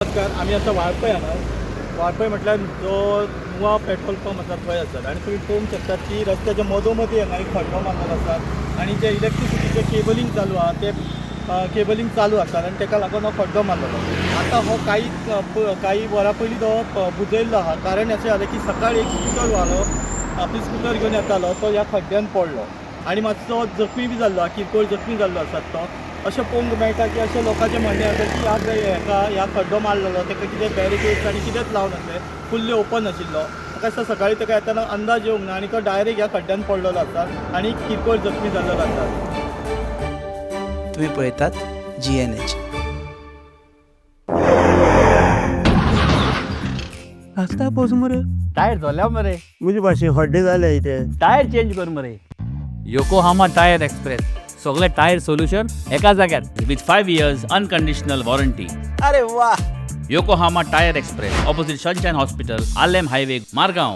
नमस्कार, आमी आतां वाळपय हांगा. वाळपय म्हटल्यार जो नुवा पेट्रोल पंप आसा थंय आसात आनी तुमी पळोवंक शकतात की रस्त्याच्या मदोमदी हांगा एक खड्डो मारलेलो आसा आनी जे इलेक्ट्रिसिटीचें केबलिंग चालू आहा, ते केबलिंग चालू आसा आनी ताका लागून हो खड्डो मारलेलो. आतां हो काही वरां पयलीं तो बुजयल्लो आहा. कारण अशें जालें की सकाळी एक स्कुटर वालो आपली स्कुटर घेवन येतालो, तो ह्या खड्ड्यान पडलो आनी मातसो जखमी बी जाल्लो आहा, किरकोळ जखमी जाल्लो आसा तो. अशें पळोवंक मेळटा की अशें लोकांचें म्हणणें आसा की ह्या हेका ह्या खड्डो मारलेलो ताका कितें बॅरिकेड्स आनी कितेंच लावन नासलें, फुल्ली ओपन आशिल्लो. म्हाका दिसता सकाळीं ताका येतना अंदाज येवंक ना आनी तो डायरेक्ट ह्या खड्ड्यान पडलेलो आसा आनी किरकोळ जखमी जाल्लेलो आसा. तुम्ही पळयतात जीएनएच. आस्ता पोस मरे. टायर जोल्या मरे. म्हजे भाशेन हड्डे जाले इथे. टायर चेंज कर मरे. योकोहामा टायर एक्सप्रेस, सगळे टायर सोल्युशन एका जाग्यार with 5 years unconditional warranty. अरे वा! Yokohama tyre express, opposite sunshine hospital, Arlem highway, Margao.